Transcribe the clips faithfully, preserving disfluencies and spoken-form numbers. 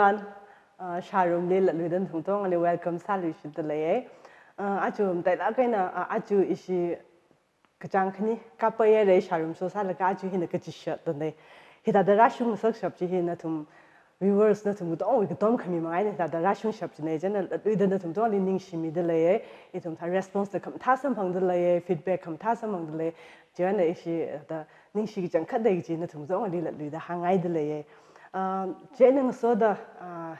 An, uh, shārumli latluida nathum katongali welcome sāluishitda leiye. Uh, aja matailāk eina, uh, aja ishi kachāng khani kapaiya rei shārum sosālaga aja hina kachishat da nei. Hithāda rāshungshap chi hi nathum viewers nathum katongwui katom khami mangaina, hithāda rāshungshap chi nei, chieina latluida nathum katongli ningshimida leiye. Ithum thā response da khamathā samphangda leiye, feedback khamathā samphangda lei. Chieina ishi thāda ningshi kachangkhat da chi nathum katongali latluida hāngngaida leiye. Um, chieina ngasoda, uh,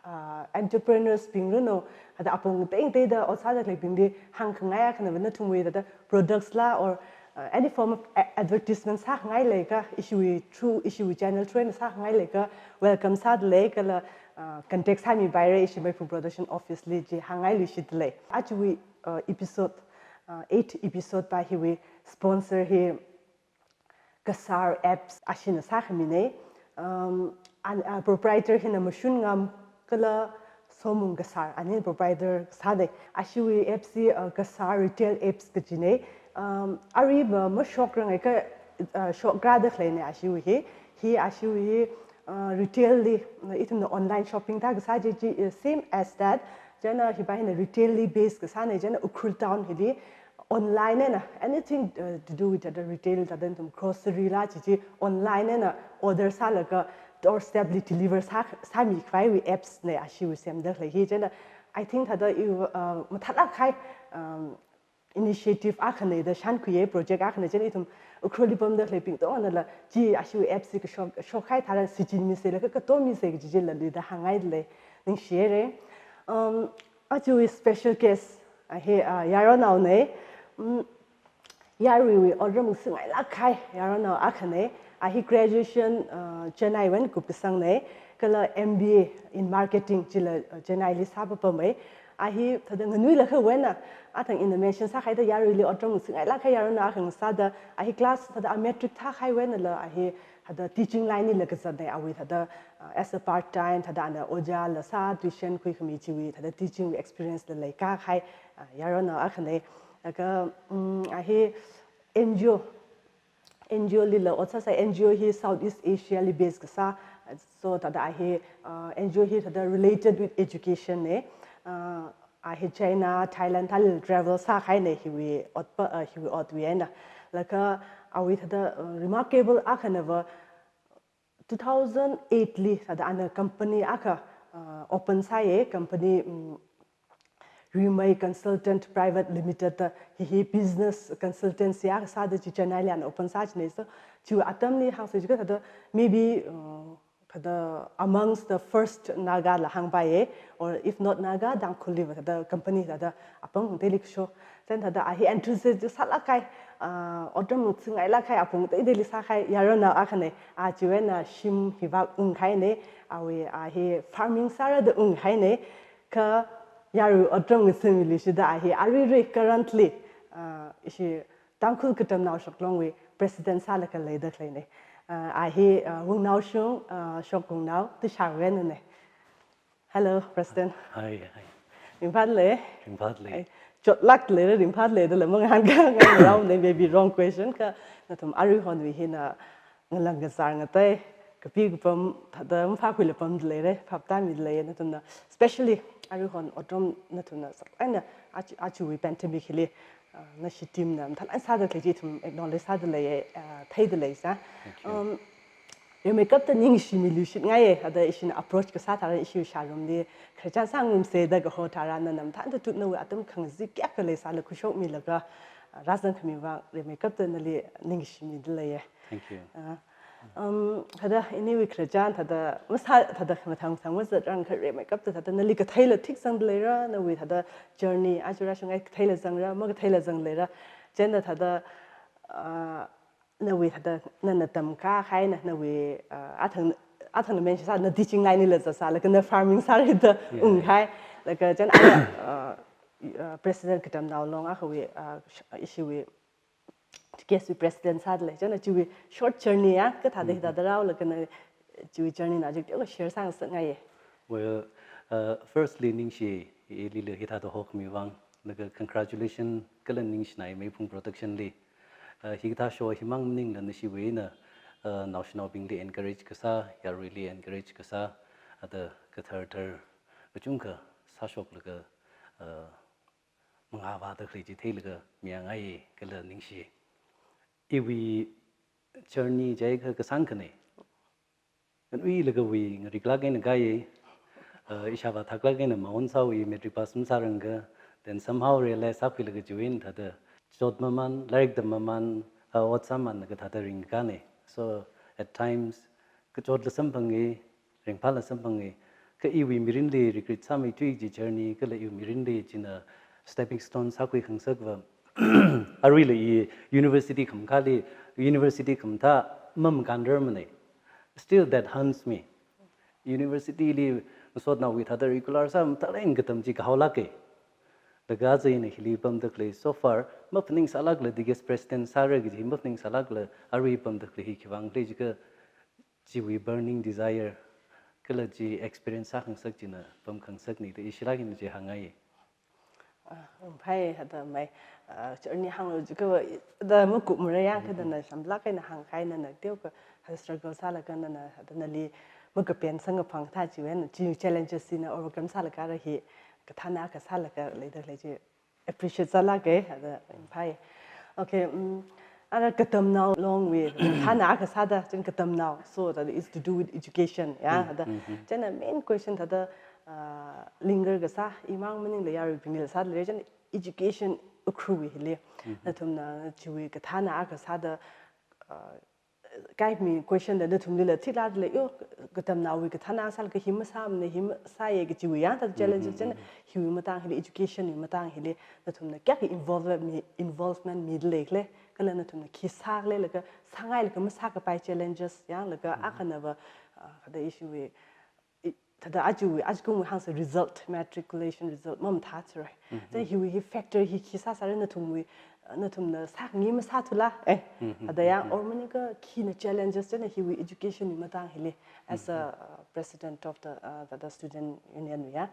uh, entrepreneurs bing rino, thāda apong tengteida ot sāda khaleibingli hāngkhangai akhana va nathumwui thāda products la or, uh, any form of a-, advertisement sākhangai leiakha, ishiwui through, ishiwui channel through eina sākhangai leiakha, welcome sāda lei kala, uh, contact sāmipaira ishi Meiphung Production Office li chi hāngngailuishitda lei. Ajawui, uh, episode, uh, eight episode pa hiwui sponsor hi Kasar Apps ashina sākhamine. Um, an, uh, proprietor hina Mashun Ngam kala Somung Kasar, ani proprietor sāne. Ashiwui apps hi, uh, Kasar Retail Apps kajine. Um, aruiva mashokrangakha, uh, shokrada khaleine ashiwui hi. Hi ashiwui hi, uh, retail li, uh, ithumna online shopping thā kasā chi, chi, uh, same as that. Chieina hipa hina retail li base kasāne, chieina Ukhrul town hili online eina, anything, uh, to do with the retail, thāda nathum grocery la chi chi online eina order sālaga doorstep li deliver sā, sāmikhavaiwui apps ne ashiwui semda khalei hi. Chieina I think thāda i, uh, mathālāk kahai, um, initiative akhane da shānkhuiye, project akhane. Chieina ithum Ukhrulli pamda khaleibing katonganala chi ashiwui apps hi kashok, shokhai tharan shichinmise laga katomise kaji chi latluida hāngngaida lei, ningshiye rei. Um, ajawui special guest, a hi, uh, yaronao ne. Um, yaruiwui otram ngasingailāk kahai yaronao akhane. A hi graduation, uh, Chennai wui eina kupkasangne, kala M B A in marketing chila, uh, Chennai li sāpapamai. A hi thāda nganuilakha wui eina, athang ina mention sākhaida yaruili otram ngasingailāk kahai yaronao akha ngasāda, a hi class thāda a matric thākahaiwui einala, a hi thāda teaching line lila kazatne, awui thāda, uh, as a part time, thāda ana ojā la sā, tuition khuikhami chiwui, thāda teaching experience la leikahai, uh, yaronao akhane. Laga, um, a hi N G O, N G O lila ot sāsai, N G O hi Southeast Asia li base kasā, so thāda a hi, uh, N G O hi thāda related with education ne, uh, a hi China, Thailand thālila travel sākahaine hiwui ot pa, uh, hiwui otwui eina. Laga awui thāda, uh, remarkable akhana va two thousand eight li thāda ana company akha, uh, open sāye, company, um, Rimei Consultant Private Limited da, hi hi business consultancy akha sāda chi Chennai li ana open sā chine. So, chiwui atamli hāngsa jiakha thāda maybe, uh, thāda amongst the first Naga la hāngpaiye, or if not Naga, Tangkhulli va thāda company thāda apong teili kashok. Chieina thāda a hi enthusiastic sālāk kahai, uh, otram ngasingailāk kahai apong teiteili sākahai yaronao akhane. A chiwui eina shim hi vak ungkahaine, awui a hi farming sāra da ungkahaine. Kha yarui otram ngasimiluishitda a hi aruirui currently, uh, ishi Tangkhul Katamnao Shoklongwui president sālaga leida khaleine. Uh, a hi, uh, Wungnaoshung, uh, Shok Wungnao, Tushar Wenane. Hello, President. Hi, hi. Ringphālei? Ringphālei. Ai, chotlāklei, ringphālei dala mangahānkhangai rao ne, maybe wrong question kha, nathum aruihonwui hina ngalang kazār ngatei, kapi kapam, thāda maphākhuila pamda leire, phaptāmida lei, nathumna, especially aruihon otram nathumna, sākahaina, aja, ajawui pandemic hili, uh, nashi team na mathālāk sāda khalei chi ithum acknowledge sāda leiye, uh, theida leisā. Thank you. Um, rimeikapta ningshimiluishitngaiye, thāda ishina approach kasā tharan ishi shārumli, khararchan sāngarumse da kaho tharan nana mathāda tutna wui atam khangazek kayākha leisāla khuishokmilaga, uh, rāzangkhami vang rimeikapta nali ningshimida leiye. Thank you. Uh, um, thāda iniwui khararchan, thāda masā, thāda mathang mathang mazatrang kha rimeikapta, thāda nali katheila thik sangda leira, nawui thāda journey, aja rāshungai katheila zangra, makatheila zangda leira. Chieina thāda, uh, nawui thāda nana tamkahaina, nawui, uh, athang, athang na mention sā, na teaching line lila zatsālaga na farming sāra da, yeah, ungkahai. Laga chieina, uh, uh, President Katamnao Long akhawui, uh, sh-, ishiwui guest wui president sāda lei. Chieina chiwui short journey ya, kathāda, mm-hmm, hithāda raolaga na chiwui journey na chik teokha share sāngasakngaiye. Well, uh, firstly, ningshi, ilila hithāda hokhami vang, laga congratulations kala ningshinai Meiphung Production li. Uh, hikathā show himang maningla nashiwui eina, uh, naoshinaobingli encourage kasā, yaruili encourage kasā, thāda kathar thar kachungkha sāshoklaga, uh, mangā vāda khalei chi theilaga mayāngai kala ningshi. Iwui journey jiakha kasāng khanei. Nganuilagawui ngariklāk eina kāi, uh, ishāvā thaklāk eina maon sāwui matric pass masārangka, then somehow realize sākhuilaga chiwui eina thāda chot mamān, lairik tam mamān, uh, ot sāmānlaga thāda ringkānei. So at times, kachotla samphangi, ringphāla samphangi, kha iwui mirinli regret sāmeithui chi journey, kala iwui mirinli china stepping stone sākhui khangasakva, aruila i university khamakhali, university khamathā mamakānrarmanei. Still that haunts me. University li ngasotnaowui thāda regular sā mathālāk eina katam chi kahaolākei. Laga aja ina hili pamda khalei so far, maphaningsālākla, D K S president sāra kaji maphaningsālākla, arui pamda khalei hi khiwui vang khalei jiakha chiwui burning desire, kala chi experience sākhangasak china pamkhangasaknei da ishilāk eina chi hāngngai. Ah, phāi, hada mai, ah, journey hānglu jiakha, da makupmara yang kha, da na samlāk eina hāngkahai, nana teokha, hada struggle sālaga nana, hada nali makapen samkaphang thā chiwui eina, chi challenges china overcome sālaga rāhi, kathāna kasālaga leida khalei chi appreciate sālākei, hada phāi. Okay, um, ara katamnao longwui, kathāna kasāda, chieina katamnao, so that is to do with education, ya, hada. Chieina main question thāda, uh, linger kasā, imang maningla yaruibinglila sāda lei, chieina education Ukhrulwui hili. Nathumna chiwui kathāna kasāda, uh, kaimi question da nathumlila thiklāda lei, yo, katamnaowui kathāna sālaga hi masāmanei, hi masāye kajiwui yang, thāda challenge chieina hiwui matang hili, education wui matang hili, nathumna kayākha involve mi, involvement mida leikhala, kala nathumna khi sākhala, laga sāngailāka masākapai challenges yanglaga, akhanava, uh, kathāda ishiwui, i, thāda aja, ajakumwui hāngsa result, matriculation result mamathāthurai. Then hiwui hi factor hi khi sāsāra nathumwui, nathumna sākhangai masāthula, eh. Thāda yang, or maningakha khina challenges chieina hiwui education wui matang hili, as a, uh, president of the, uh, the, the student union ya.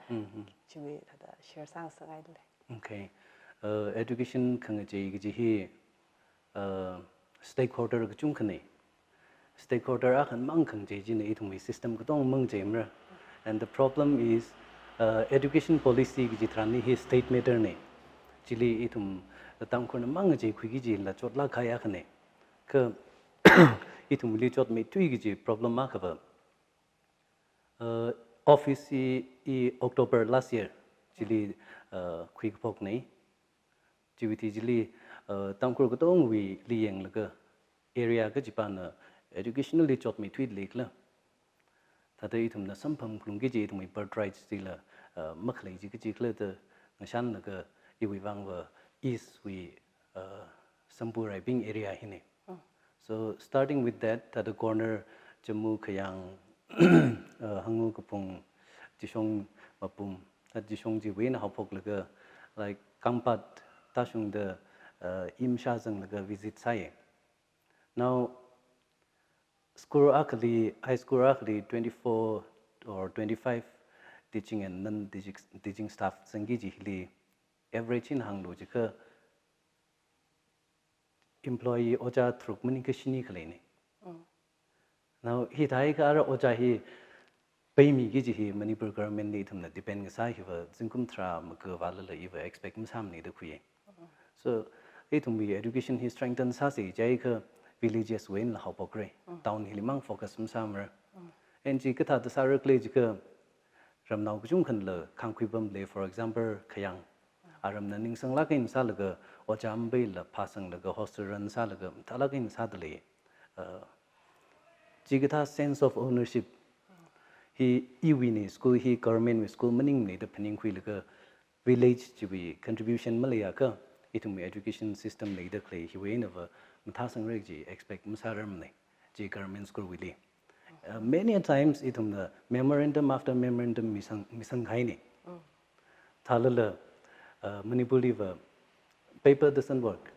Chiwui thāda share sāngasakngaile. Okay. Uh, education khangachei kaji hi, uh, stakeholder kachungkhanei. Stakeholder akhamang khangachei china ithumwui system katonga mangacheimara. And the problem is, uh, education policy kaji tharan hi state matter nei. Chili ithum Tangkhulna mangacheikhuiki kajila chotlāk kahai akhanei. Kha ithumli chotmeithui kaji problem akhava, uh, office hi, hi October last year chili, uh, khuikaphoknei. Chiwui thili, uh, Tangkhul katongawuili yanglaga area kachipāna educationally chotmeithui leikhala, thāda ithumna samphang khalungki kaji ithumwui birthright chila, uh, makhalei chi kachikhala da ngashanlaga iwui vangva East wui, uh, Sampu Raibing area hinei. So starting with that, thāda corner Chamu, Khayang, uh, Hangu, Kaphung, Jishong, Mapum, thāda Jishong chiwui eina haophoklaga, like, Kangpat tāshungda, uh, imsha zanglaga visit sāye. Now, school akhali, high school akhali twenty-four or twenty-five teaching and non-teaching, teaching staff zangki kaji hili average eina hānglu jiakha employee ojā tharuk maningakha shini khaleinei. Now, hithākha ara ojā hi peimiki kaji hi Manipur government li ithumna depend kasā hiva zingkum tharā makavālala iva expect masāmanei da khuiye. So, ithumwui education hi strengthen sāsa jiakha villages wui einala haophokra. Town hili mang focus masāmara. And chi kathāda sāra khala jiakha ramnao kachungkhanala khāngkhui pamlei, for example, Khayang. Aramna ningsanglāk eina sālaga, ojā mapeila phāsanglaga, hostel run sālaga, mathālāk eina sāda lei. Uh, chikathā sense of ownership hi iwuinei, school hi government wui school maningmanei da phaningkhuilaga, village chiwui contribution maleiakha, ithumwui education system leida khalei hiwui einava mathāsangra kaji expect masārarmanei, chi government school wuili. Uh, many a times ithumna memorandum after memorandum misang, misangkahainei. Thālala, uh, Manipurliva paper doesn't work.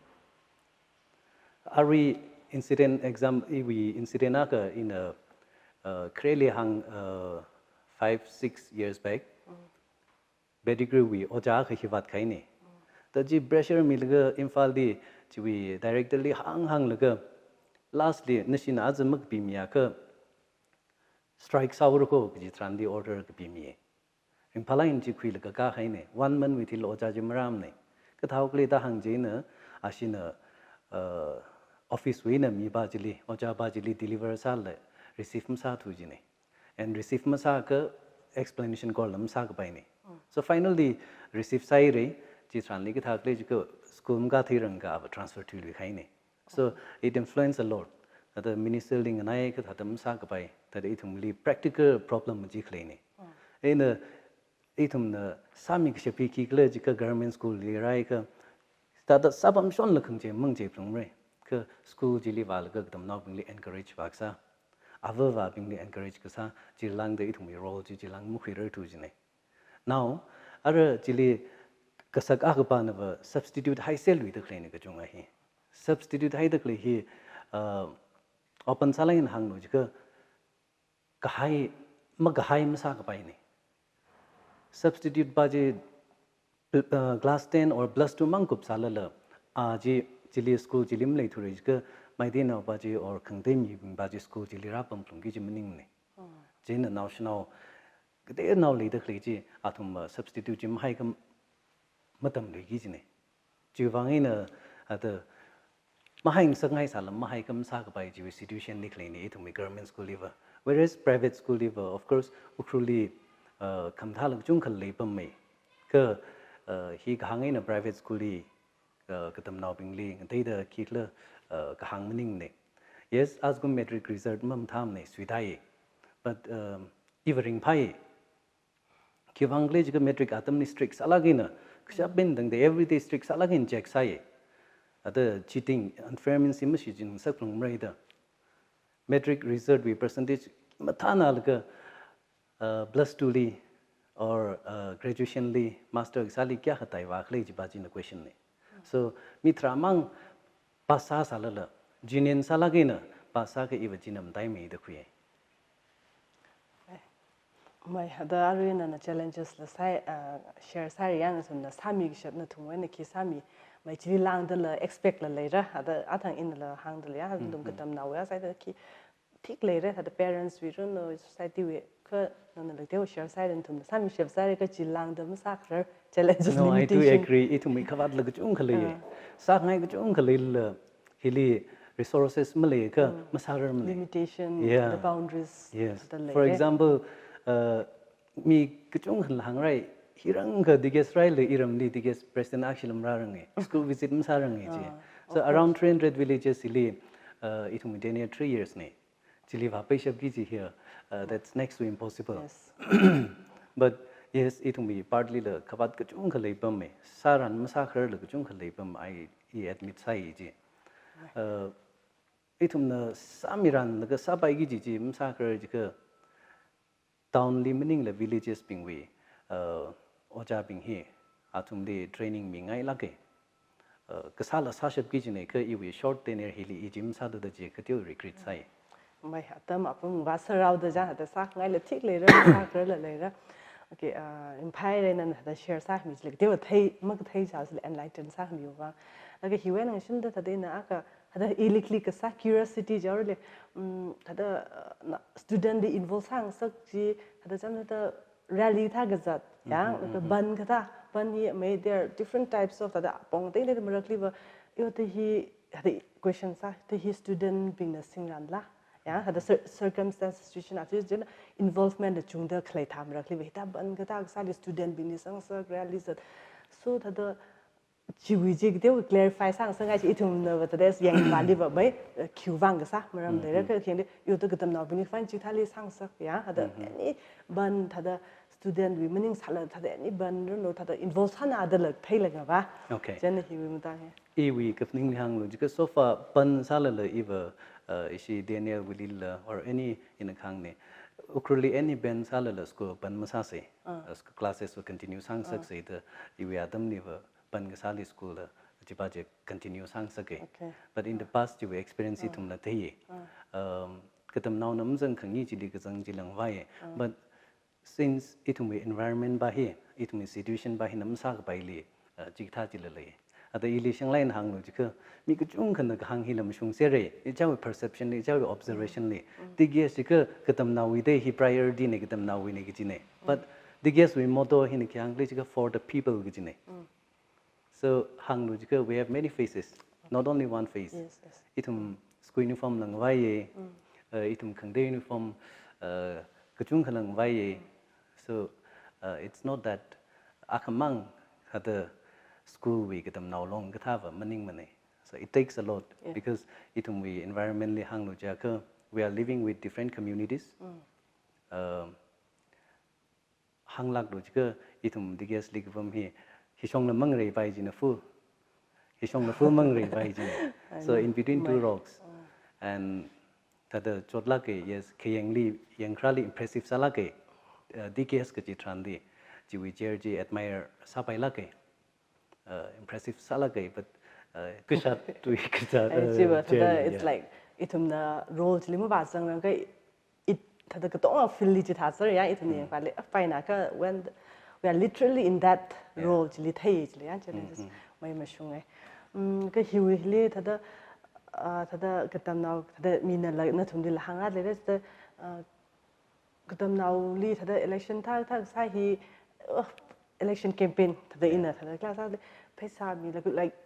Arui incident exam, iwui incident akha ina, uh, khareli hāng, uh, five, six years back. Pedigree wui ojā akha hi vātkahainei. Thāda chi pressure milaga Imphalli chiwui director li hāng hānglaga, lastly, nashina aja makapimiakha, strike sāhaora ko kaji tharanli order kapimiya. Ringphālāk eina chi khuilaga kahaina, one month wui thili ojā chi marāmana. Kathāhao khala da hāng chieina, ashina, uh, office wui eina mipā chili, ojāpā chili deliver sālala receive masāthu jina. And receive masāakha explanation call la masākapaina. So finally receive sāhaira, chi tharanli kathā khala jiakha school makātheirangakha ava transfer thuiluikahaina. So it influence a lot. Thāda minister li nganaiakha thāda masākapai, thāda ithumli practical problem chi khaleina. Eina ithumna sāmi kashap hi khikhala jiakha government school li rāakha, thāda sāpamshonlaga khangachei mangachei phalungmara. Kha school chili vālaga katamnaobingli encourage vākasā, avāva̱bingli encourage kasā, chilāngda ithumwui role chi chilāng makhuirarthu jina. Now, ara chili kasak akhapānava substitute haisāluida khaleina kachungkha hi. Substitute haida khalei hi, uh, open sālāk eina hānglu jiakha, kahai, makahai masākapaina. Substitute pā chi, uh, class ten or plus two mang kupsālala, a chi chili school chili maleithura jiakha, Meiteinaopā chi or khangatei mipā chi school chili rāpam phalungki kaji maningmana. Chieina naoshinao kateonao leida khalei chi athum, uh, substitute chi mahaikha matamluiki kajina. Chiwui vang eina, uh, thāda mahaingasakngai sālala mahaikha masākapai chiwui situation li khaleina ithumwui government school liva. Whereas private school liva, of course, Ukhrulli, uh, khamathāla kachungkha leipamma. Kha, uh, hi kahāng eina private school li, uh, katamnaobingli ngateida khikhala, uh, kahāng maningmana. Yes, ajakum matric result mamathāmana, suitāya. But, um, iva ringphāya. Khiwui vang khala jiakha matric atamli strict sālāk eina, kashap eina tangda everyday strict sālāk eina check sāya. Thāda cheating, unfair means hi mashichin ngasakphalungmara da. Matric result wui percentage mathānālaga, uh, plus two li or, uh, graduation li, master kasāli kayākha tāi vākhala jiva china question na. So, mi tharāmang pass sāsālala, genuine sālāk eina pass sāakha iva china matāimeida khuiya. Mai, thāda arui nana challenges la sāi, ah, share sāri yang, nathumna sāmi kashap nathumwui eina khi sāmi, mai chili lāngdala expect la leira, thāda athang inala hāngdala ya, thāda nathum katamnaowui sāida khi thik leira, thāda parents wui run no society wui kha nana lākte share sāri, nathumna sāmi kashap sāri kha chi lāngda masākharar challenges, no, I do limitation. Agree. Ithumwui khavātla kachungkha lei. Ah. Sāngai kachungkha leilala, hili resources maleiakha masārarmana. Limitation, yeah, the boundaries, yes, thāda lei. For example, uh, mi kachungkhana hāngrai, hirangkha D K S raila iramli D K S president akhashi lam rāranga. School visit masāranga chi. Ah, so of course, around three hundred villages hili, uh, ithum tenure three years na. Chili vāpaishapki kaji hi, uh, that's next to impossible. Yes. But yes, ithumwui part lila khavāt kachungkha leipamma. Sāran masākhararla kachungkha leipam, I, I admit sāi chi. Uh, ithumna sāmiranlaga sāpaiki kaji chi masākharar jiakha town li maningla villages bingwui, uh, ojābing hi athumli training mingailāka. Uh, kasāla sāshapki kajina kha iwui short tenure hili i chi masāthuda chi kateo regret sāi. Mai, atam apam vāsāraoda ja, thāda sāngaila thik leira, sākhararla leira. Okay, uh, ringphāra nana thāda share sāmi chili, kateo thei, makathei sāsila enlighten sāmiwui vang. Okay, hiwui eina ngashinda thāda ina akha, thāda ilikli kasā curiosity jaorale, mm, thāda, uh, na student li involve sāngasak chi, thāda cham thāda rally thā kazat, yang, mhm, laga, mhm, bandh kathā, bandh hi mai, there are different types of, thāda apong tengteng marakliva, yo thāda hi, thāda question sā, thāda hi student bingna singranla, yang, thāda cir-, circumstance situation aja, jana involvement la chungda khalei thā marakliva, hithā bandh kathā kasāli student bingli sāngasak rally zat. So, thāda chiwui chi kateo clarify sāngasakngai chi ithumnava thāda yangvāliva mai, eh, khiwui vang kasā maram, mhm, leira kha khangde, yo thāda katamnaobingli fund chithāli sāngasak ya, thāda, mhm, any bandh thāda student wui maning sāla thāda any bandh run no thāda involve sānādala theilāngava. Okay. Chieina hiwui matang hi. Iwui kaphaningli hānglu jiakha so far bandh sālala iva, uh, ishi Daniel wuilila or any ina kahāngna. Ukhrulli any bandh sālala school bandh masāsa. Ah. Uh, sc-, classes va continue sāngasaksa, ah, da iwui atamliva bandh kasāli school la chiva chi continue sāngasaka. Okay. But in the past chiwui experience, ah, ithumla theiya. Ah. Um, katamnaona mazangkhangai chili kazang chi langvāya. Ah. But since ithumwui environment va hi, ithumwui situation va hina masākapaili, uh, chikathā chila lei. Thāda ili shanglai eina hānglu jiakha, mi kachungkhana kahāng hila mashungserra, ichāwui perception li, ichāwui observation li. Mm. D K S jiakha katamnaowui da hi priority na, katamnaowui na kajina. But D K S wui motto hina khi hāngli jiakha for the people kajina. Mm. So hānglu jiakha we have many faces, not only one face. Yes, yes. Ithum school uniform la ngavaiya, Mm. uh, ithum khangatei uniform, uh, kachungkha la ngavaiya. So, uh, it's not that akhamang thāda school wui katamnao long kathāva maningmana. So it takes a lot. Yeah. Because ithumwui environment li hānglu jiakha, we are living with different communities. Mm. Um, hānglāklu jiakha ithum D K S li kapam hi, hishongla mangareipai jina fu, hishongla fu mangareipai jina. I know. So in between two Mai. rocks. Mm. And thāda chotlāka, yes, khayangli, yangkharāli impressive sālāka, uh, D K S kaji tharan di, chiwui chair chi admire sāpailāka, uh, impressive sālāka, but, uh, kashat tui kashat, Ai, uh, chiva, chair thāda, li, it's yeah. like, ithumna role chili mavāzangrangakha, it, thāda katonga field li chithāser ya, ithumna Mm. yangkharāli, apaina kha, when we are literally in that Yeah. role chili thei chili ya, challenges Mm, mm. mai mashunga. Mm, kha hiwui hili thāda, uh, thāda katamnao, thāda mina la, nathumlila hānga leira, thāda, uh, katamnaoli thāda election thā, thā sā hi, uh, election campaign thāda Yeah. ina thāda class li pheisā mila, like,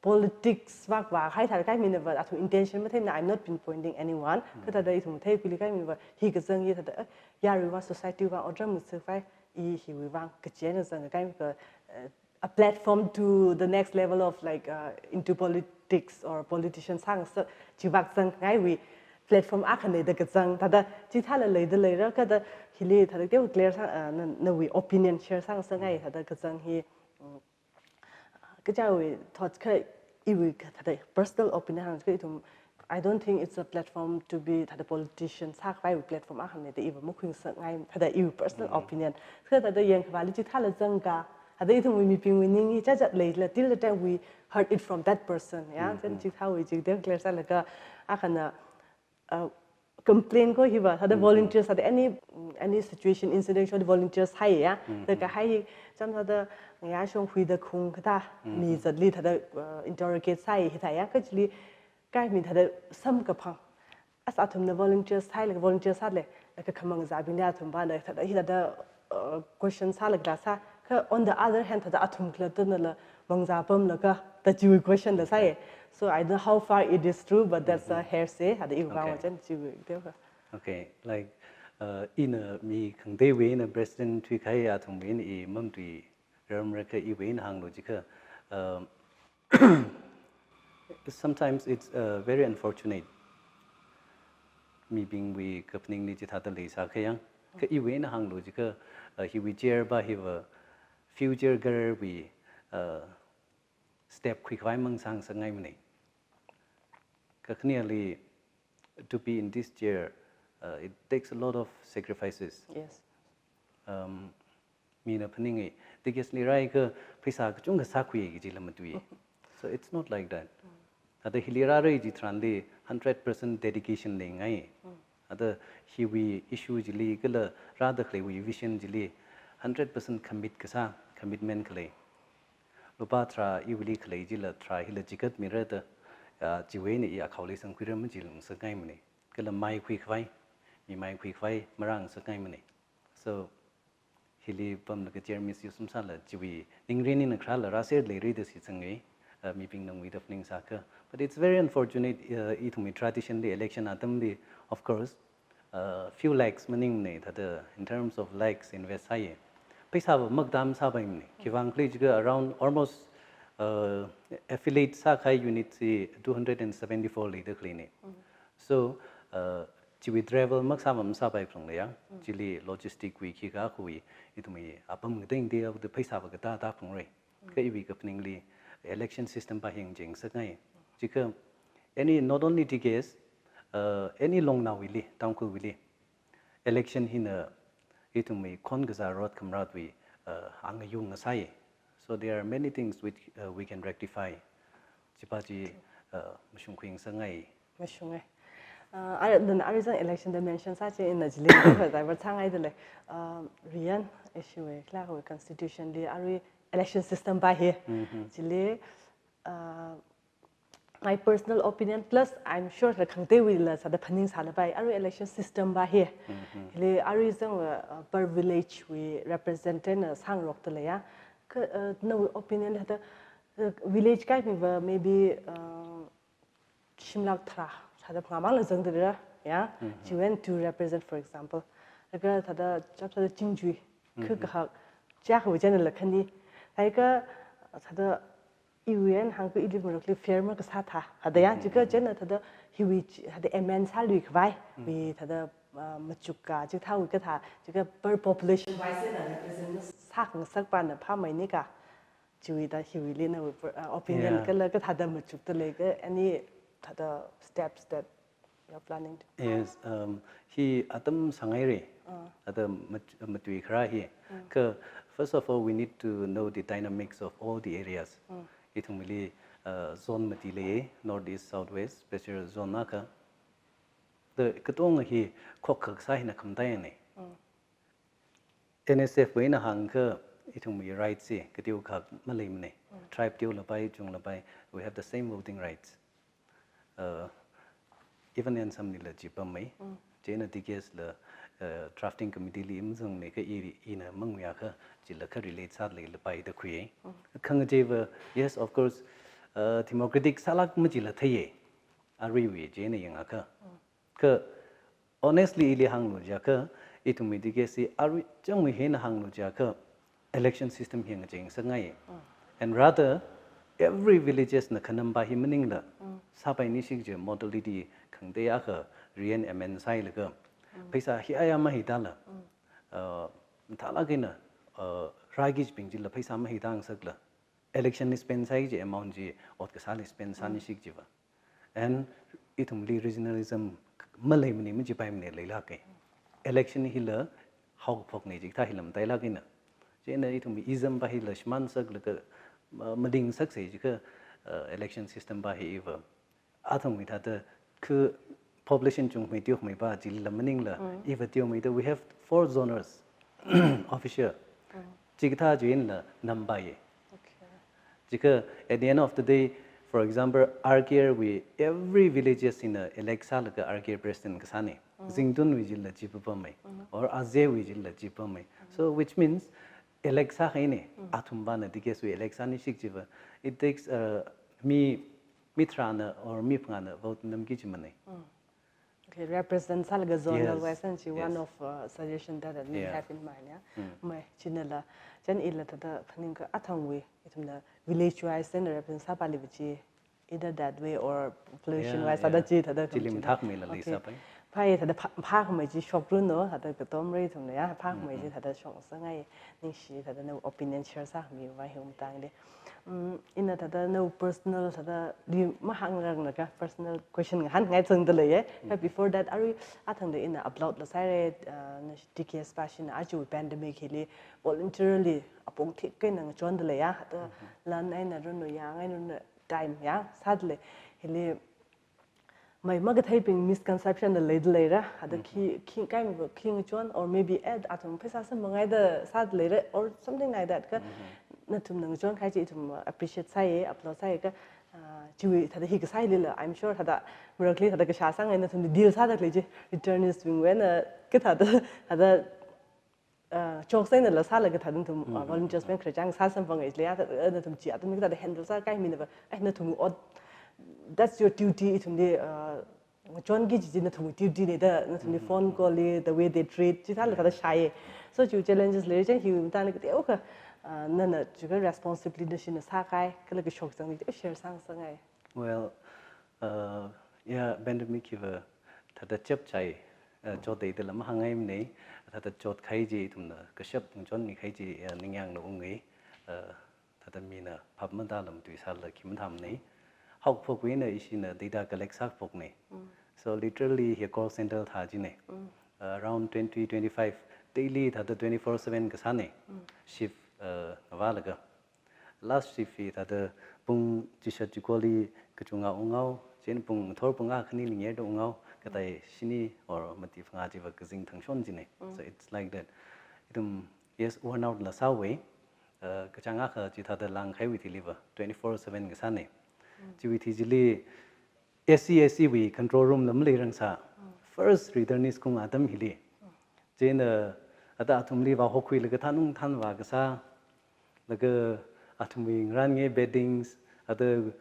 politics vak vak hai thāda kahai mina va, athum intention matheimana, I'm not pinpointing anyone. Mm. Kha thāda ithum theikhuili kahai mina va, hi kazang hi thāda, eh, yaruiwui vang, society wui vang otram ngasakpai, i hiwui vang kachena zang kahai mina va, eh, a platform to the next level of, like, uh, into politics or politician sāngasak, chivak zangngaiwui platform akhana da kazang, thāda chithāla leida leira, kha thāda hili thāda teo clear sā, uh, na, nawui opinion share sāngasakngai, thāda kazang hi, mm, kachāwui thoughts kha iwui kha thāda personal opinion hāngkha ithum, I don't think it's a platform to be thāda politician sākhavaiwui platform akhana da iva makhuingasakngai, thāda iwui personal Mm-hmm. opinion. Kha thāda yangkhavāli chithāla zangka, thāda ithumwui mibingwui ning hi chachat leila, till the time we heard it from that person, ya. Mm-hmm. Then chithāwui chi teo clear sālaga, akhana, uh, complain ko hiva, thāda Mm-hmm. volunteers, thāda any, any situation, incident shong volunteers hai ya. Mm-hmm. Thāda kahai hi, chām thāda ngayā shong huida khung kathā, Mm-hmm. mi zatli thāda, uh, interrogate sāi hithā ya, kha chili kahai mi thāda samkaphang. As athumna volunteers sāi, like, volunteers sāle, like, khamang zābingli athum vāna, thāda, hithāda, uh, question sālaga sā. Kha on the other hand, thāda athum khalattanala mangzā pamlaga, thāda chiwui question la sāi. So I don't know how far it is true, but that's a Mm-hmm. hearsay, thāda iwui vang Okay. va chān chiwui teo kha. Okay, like, uh, ina mi khangateiwui eina president thuikahai athumwui eina i mamatuiramra kha iwui eina hānglu jiakha, um, sometimes it's, uh, very unfortunate. Mibingwui kaphaningli chithāda leisākha yang, kha iwui eina hānglu jiakha, uh, hiwui chair va hiva future girl wui, uh, step khuikhavai mang sāngasakngaimana. Kakhaneli, to be in this chair, uh, it takes a lot of sacrifices. Yes. Um, mina phaninga, D K S li rāakha pheisā kachungkha sākhui kaji la matui. So it's not like that. Mm. Thāda hili rāra chi tharanli hundred percent dedication leingai. Mm. Thāda hiwui issue chili kala rāda khaleiwui vision chili hundred percent commit kasā, commitment khalei. Lupā tharā iwuili khalei chila tharā hila chikatmira da, ah, chiwui eina i akhaoli sangkhuira majilangsakngaimana. Kala mai khuikhavai, mi mai khuikhavai marāngasakngaimana. So, hili pamlaga chair misuse masāla chiwui ningrin eina kharāla rāser leira da shitsanga, ah, mibingna ngui da phaningsākha. But it's very unfortunate, ah, ithumwui tradition li election atamli, of course, uh, few lakhs maningmana thāda, in terms of lakhs invest sāya. Pheisā va makdam sāpaimana. Khivang khalei jiakha around almost, uh, affiliate sākahai unit chi two hundred and seventy-four leida khaleina. Mm. So, uh, chiwui travel maksā va masāpai phalungla ya. Mm. Chili logistic wui khikha khui, ithumwui apam kating di da pheisā va katā tāphalungra. Mm. Kha iwui kaphaningli election system va hāngching ngasakngai. Jiakha any, not only T K S, uh, any Longnaowuili, Tangkhulwuili, election hina ithumwui khonkazā rot khamratwui, uh, angayung ngasai. So there are many things which, uh, we can rectify. Chiva chi, uh, mashungkhui ngasakngai. Mashunga. Uh, ara, then ara zang election da mention sāching ina chili, divert sāngaidalei. Um, Riyan issue e, kala wui constitution li ara election system va hi. Mm-hmm. Chili, Uh, my personal opinion, plus I'm sure the khangateiwuila sāda phaningsālapai, arui election system pa hi. Hili arui zangva, uh, per village wui representative na sāngarokda leiya. Kha, uh, nawui opinion hithāda, uh, village kahai miva maybe, uh, shimlak tharā, sāda phangā mangla zangda leira, ya. Chiwui eina two represent, for example. Laga thāda chap sāda chingchui, kha kahak, chak wu channel la khani. Laga thāda iwui eina hāngkha ili marakli fair makasā thā. Thāda ya, chikha chieina thāda hiwui chi, thāda amend sāluikhavai. Wui thāda, uh, machuk ka, chikathāwui kathā, chikha per population wise na represent sāngasakpana phāmeina ka. Chiwui thāda hiwuili nawui, uh, opinion kala kathāda machukda lei ka, any thāda steps that you're planning to? Yes, um, hi atam sāngaira. Thāda mat-, matuikharā hi. Kha, first of all, we need to know the dynamics of all the areas. Ithumli, uh, zone mati lei, North East, South West, special zone akha. Thāda katonga hi khokkha kasā hina khamataiya nei. N S F wui eina hāngkha ithumwui rights hi kateokha maleimana. Tribe teolapai, chunglapai, we have the same voting rights. Uh, even Ensemnila chi pammei. Chieina T K S la, uh, drafting committee li mazangmana kha i, ina manguiya kha chila kha relate sālei lapai da khuiya. Khangacheiva, yes, of course, uh, democratic sālak machila theiya. Aruiwui chieina yangakha. Kha honestly, ili hānglu jiakha, ithumwui T K S hi arui changwui hina hānglu jiakha, election system hi ngacheingasakngai. And rather, every villages na khanam pa hi maningla, sāpaini shik je modality khangatei akha re-amend sāhailaga, pheisā hi aya mahitāla, uh, mathālak eina, uh, rāki jibing chila pheisā mahitāngasakla, election li spend sāki kaji amount chi ot kasāli spend sāni shik jiva. And ithumli regionalism maleimana, majipaimana leilaka. Election hila haokaphokna jikathā hila matailak eina. Chieina ithum ism pa hila shimānsaklaga, uh, malingngasaksa jikha, uh, election system pa hi iva. Athumwui thāda kha population chungmei teokmei pa chila maningla, iva teomeida we have four zoners official. Chikathā chi eina nampaiya. Okay. Chikha at the end of the day, for example, R K R wui every villages ina elect sālaga R K R president kasāna. Zingtunwui chila chi papammei. Or Azewui chila chi pammei. So which means elect sāhaina, athum pana T K S wui elect sāni shik jiva. It takes, uh, mi, mi tharāna or mi phangāna vote namki jimana. Okay, represent sālaga zonal wise and chi one of, uh, suggestion that, that we have in mind, ya. Mai, chinala, chieina ila thāda phaningkha athangwui, ithumna village wise and represent sāpali va chi, either that way or population wise, thāda chi, thāda chili mathākmeila leisāpai. Phāya thāda phā, phākhamei chi shokruno, thāda katomrei ithumna ya, phākhamei chi thāda shokngasakngai, ningshi thāda nawui opinion share sākhami va hi um tangde. Mm, ina thāda nawui personal thāda li mahāngrangna ka personal question ngahānngai changda leiya. But before that, arui athangda ina upload la sāhaira, uh, na T K S pa shina aja pandemic hili voluntarily apong thik eina ngachonda leiya. Thāda lan eina run, yang eina run, time ya sāda lei. Hili mai makatheibing misconception la leida leira. Thāda khi, khi kai mi khi ngachon or maybe, eh, athum pheisā samphanghaida sāda leira or something like that ka. Nathumna ngachon kahai chi ithum appreciate sāya, applaud sāya ka, ah, chiwui thāda hi kasā hilila, I'm sure thāda marakli thāda kashā sāngai nathumna deal sāda khalei chi, returnist bingwui eina kathāda, thāda, uh, choksa einala sālaga thāda nathum, uh, volunteers bing khararchān sāsamphangai leiya, thāda, uh, nathum chi atam kathāda handle sākahai mina va, ai, nathum ot, that's your duty, ithumli, uh, ngachonki kaji chi nathum duty na da, nathumli phone call li, the way they treat, chithāla thāda shāya. So chi challenges lei chieina hi matāna kateokha, uh, nana chikha responsibly nashina sākahai, kala kashok zangli share sāngasakngai. Well, uh, ya, pandemic hiva thāda chapchai, uh, chotda ithumla mahāngngaimana, thāda chotkahai chi ithumna kashap ngachonmi kahai chi, uh, ningyāngna ungai, uh, thāda mina phap matāla matuisāla khi mathāmana. Haokaphokwui eina ishina data collect sākaphokna. So literally hi call center thā china. Uh, around twenty, twenty-five, daily thāda twenty-four seven kasāna. Shift, uh, ngavālaga. Last shift hi thāda pung chishat chikoli kachungkha unghaowa, chieina pung ngathor pung akha khani lingyer da unghaowa, kathāda shini or mati phangā chiva kazing thangshon china. So it's like that. Ithum, yes, worn out la sāhaowa, uh, kachāng akha chithāda langkahaiwui thiliva twenty-four seven kasāna. Chiwui thi chili A C, A C wui control room la maleirangsa. First returnee kung atam hili. Chieina, uh, thāda athumli vāhokhuilaga thanung thanvā kasā, laga athumwui ngarānngai beddings, thāda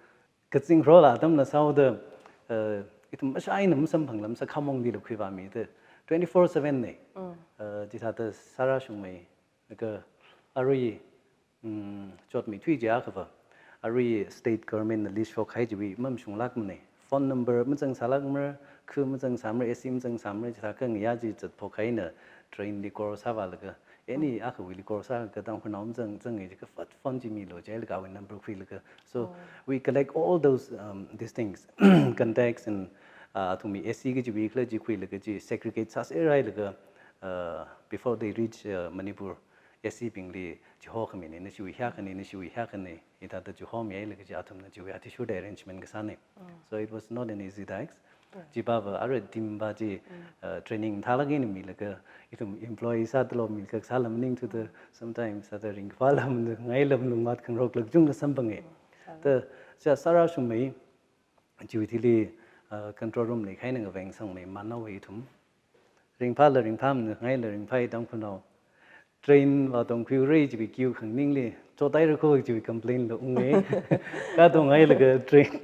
kazingro la atamna sāhaoda, uh, ithum mashai eina masamphangla masākhamong dila khuivāmida twenty-four seven na. Uh, chithāda sārāshungmei, laga arui, mm, chotmithui chiakhava, arui state government na list shokhai chiwui mamashunglākmana. Phone number mazangsālākmara, khu mazangsāmara, A C mazangsāmara, chithākha ngayā chi zatphok eina train li call sāvālaga, any akhawuili call sālaga Tangkhulnao mazang, zanga jiakha fat phone chi milu jilaga awui number khuilaga. So we collect all those, um, these things, contacts and, uh, athumwui A C kajiwui khala chi khuilaga chi segregate sāserhailaga, uh, before they reach, uh, Manipur, A C bingli chihokhamina, nashiwui hiyākhana, nashiwui hiyākhana, hithāda chihomihailaga chi athumna chiwui athishurda arrangement kasāna. So it was not an easy task. Chipāva ara team va chi, uh, training thālāk eina milaga, ithum employee sā tolop milaga sāla maningthuda, sometimes thāda ringphāla maningla, ngaila malungvāt khangarok lāk chungda samphanga. Thāda, cha sārāshungmei, chiwui thili, uh, control room li kahaina ngaveng sangmei manaowa ithum. Ringphāla ringphāmana, ngaila ringphāya Tangkhulnao. Train vātongkhuirai chiwui queue khanganingli, chothaira kho chiwui complain la unga. Katong hailaga train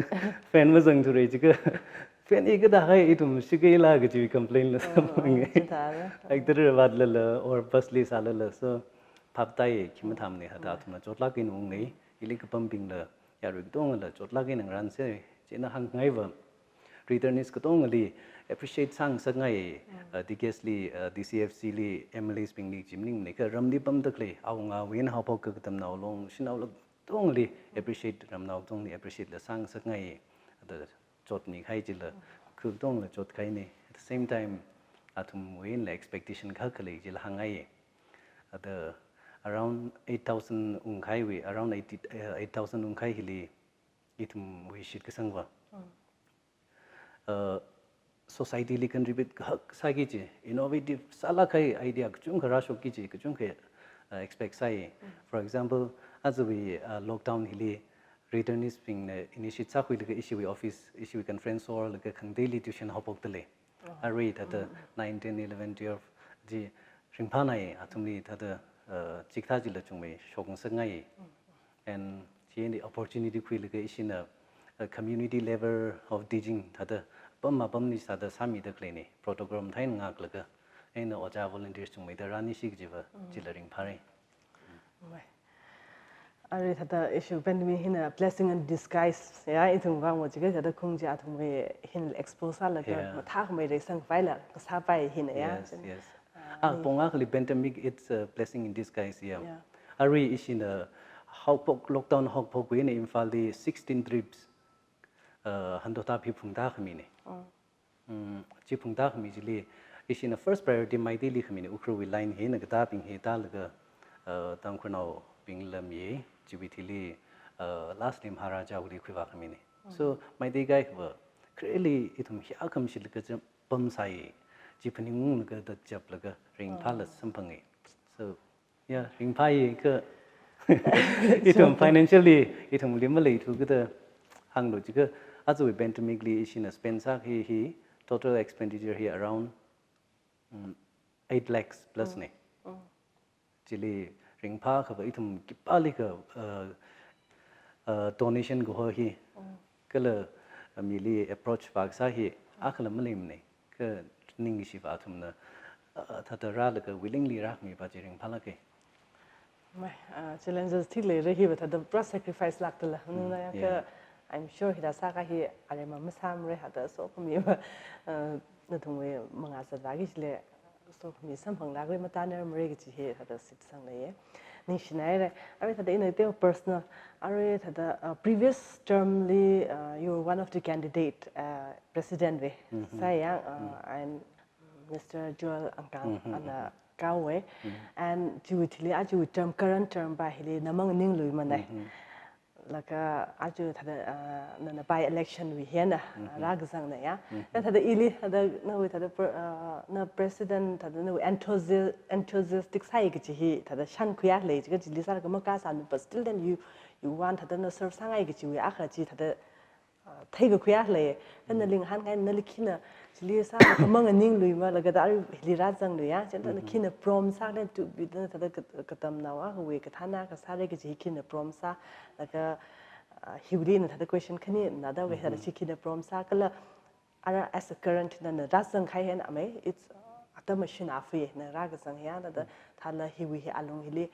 fan mazangthurai jiakha, fan hi kathāhai ithum shikaila kajiwui complain la samphanga. Chithāra. Actor vātlala, or bus li sālala, so, phaptāi, khi mathāmana, thāda athumla chotlāk eina unga, hili kapambingla, yarui katongla chotlāk eina ngarānsa, chieina hāngngaiva, returnees katongali appreciate sāngasakngai, uh, D K S li, uh, D C F C li, M L As bingli chi maningmana, kha ramli pamda khalei, awungawui eina haophok katamnao long, shanaolāk katongali appreciate, ramnao katongli appreciate la sāngasakngai, thāda chotmikahai chila, khu katongla chotkahaina. At the same time, athumwui einala expectation akha khalei chila hāngngai. Thāda around eight thousand ungkahaiwui, around eighty, uh, eight thousand ungkahai hili, ithumwui shitkasangva, uh, society li contribute kahak sāki kaji, innovative sālākkahai idea kachungkha rāshokki kaji, kachungkha, uh, expect sāi. For example, ajawui, uh, lockdown hili returnees bingna initiate sākhuilaga ishiwui office, ishiwui conference hall laga khangateili tuition haophokdalei. Arui thāda nine, ten, eleven, twelve chi ringphānai, athumli thāda, uh, chikathā chila chungmei shokngasakngai. And chieina opportunity khuilaga ishina, uh, community level of teaching thāda apam apamli sāda sāmida khaleina, program thāi ngāklaga, eina ojā volunteers chungmeida rānishi kajiva, chila ringphārai. Mai. Arui thāda issue pandemic hina blessing in disguise ya, ithum vang mo jiakha thāda khung chi athumwui hin expose sālaga, yeah, mathākhamei reisangpaila kasāpai hina ya. Yes, yes. Ah, ah, ni pong akhali pandemic, it's a blessing in disguise, yeah. Yeah. Arui ishina haophok, lockdown haophok eina Imphalli sixteen trips, uh, hanthotā phi phungtākhamina. Mm. Mm, chi phungtākhami chili, ishina first priority Meiteili khamina, Ukhrulwui line hi eina katābing hi tālaga, uh, Tangkhulnaobingla mi, chiwui thili, uh, lastly Maharaja wui khuivākhamina. So, Meitei kaikhava, khareli ithum hiyākha mashitlaga cham pamsai, chi phaningunglaga thāda chaplaga ringphāla samphanga. So, yeah, ringphāya kha. Ithum financially, ithumli maleithu kajida hānglu jiakha, ajawui pandemic li ishina spend sākahai hi, total expenditure hi around, mm, eight lakhs plus na. Chili ringphākhava ithum khipālikha, uh, uh, donation kaho hi, kala, uh, mili approach vākasā hi, akhala maleimana, kha ningshiva athumna, uh, thāda rālaga willingly rākhamiva chi ringphālāka. Mai, uh, challenges thik leira, hiva thāda pura sacrifice lākdala. Mm, nana ya, yeah, kha, I'm sure hithāda sākahai hi aremma masāmara, thāda sokhamiva, uh, nathumwui mangā zatvāki chili, sokhami samphanglākra, matānermara kaji hi thāda shitsangna ye. Ningshinaira. Arui thāda ina teo personal. Arui thāda, uh, previous term li, uh, you were one of the candidate, uh, president wui. Mm-hmm. Sāya, uh, and Mister Joel Angkang, mm-hmm, ana, mm-hmm, kaowa. Mm-hmm. And chiwui thili, a chiwui term, current term va hili namang ningluimana. Mm-hmm. Laga aja thāda, ah, nana by-election wui hi eina, ah, rākazangna ya. Na thāda ili, thāda nawui thāda per-, ah, na president, thāda nawui enthusi-, enthusiastic sāi kaji hi, thāda shānkhuiya lei, kaji chili sālaga makasāmana, but still then you, you want thāda na serve sāngai kajiwui akha chi thāda, ah, theikakhuiya lei. Then nali ngahānngai nali khina, chili sālaga manganingluimalaga thāda arui hili rāzangluiya. Chieina thāda khina prompt sā, then to be thāda, thāda kat-, katamnao akhawui kathāna kasāra kaji hi khina prompt sā, laga, ah, hiwuili na thāda question khani na thāda wui thāda chi khina prompt sā, kala ara as a current nana rāzangkahai hi eina amei, it's, uh, atam machine afu eina rākazang hiya, thāda, thāla hiwui hi alung hili,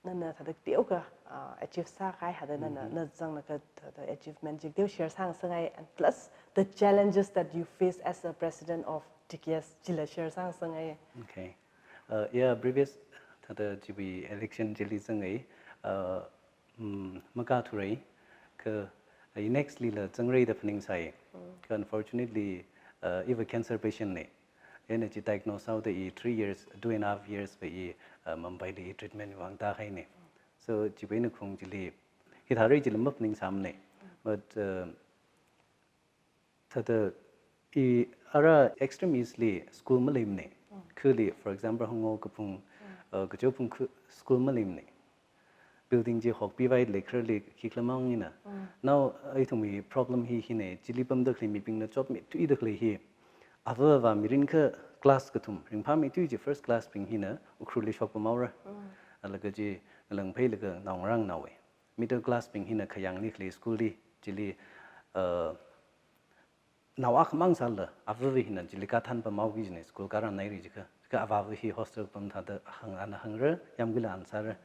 nana thāda teokha, uh, achieve sākahai, thāda nana, na zanglaga thāda achievement chi teo share sāngasakngai, and plus the challenges that you face as a president of T K S, chila share sāngasakngai. Okay. Uh, yeah, previous thāda chiwui election chili zangai, uh, mm, makathurai, kha, uh, i next lila zangra da phaningsai. Kha unfortunately, uh, iva cancer patient na. Eina chi diagnose sāhaoda i three years, two and a half years va i, uh, Mumbai li i treatment vang tāhaina. So, chiwui eina khaung chili, hithāra chili maphaningsāmana. But, uh, thāda i ara Extreme East li school maleimana. Khali, for example, Hangho kaphung, uh, Kajo phung khu school maleimana. Building chi hokpivai lei khararli khikhala mang eina. Now, ithumwui problem hi hina, chili pamda khalei mibingna chotmeithuida khalei hi. Ava avā mirin kha class kathum, ringphāmeithui chi first class bing hina, Ukhrulli shokpamhaora. Laga chi, ngalāng phailaga naongarānaowui. Middle class bing hina khayāngli khalei school li, chili, uh, nao akhamang sālala, avāva hina chili kathānpamhaoki kajina, school karānhaira jiakha, kha avāva hi hostel pam thāda hāng, ana hāngra, yāmguila ana sāra,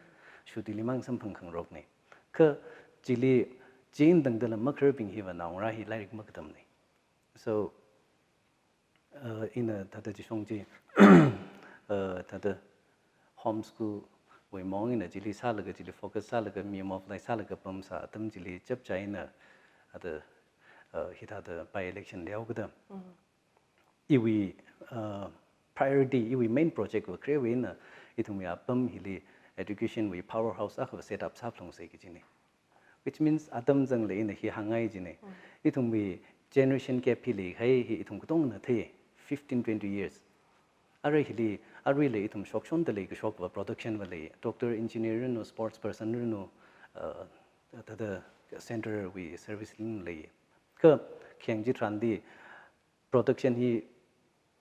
shuti li mang samphang khangarokna. Kha chili, chi eina tangdala makhararbing hiva naongarā hi lairik makatamna. So, uh, ina thāda chishong chi, uh, thāda homeschool wui maong eina chili sālaga, chili focus sālaga, mi mobilize sālaga pamsā atam chili chapchā eina, thāda, uh, hithāda by-election leohaoda. Iwui, uh, priority, iwui main project va kharewui eina, ithumwui apam hili education wui powerhouse akha va set up sāphalungsei kajina. Which means atam zangla ina hi hāngngai jina. Ithumwui generation gap hi leikahai hi ithum katongna thei, fifteen, twenty years. Ara hili, aruila ithum shokshonda lei kashok va production va lei, doctor, engineer ranu, sports person ranu, uh, thāda center wui service li lei. Kha khayāng chitharanli production hi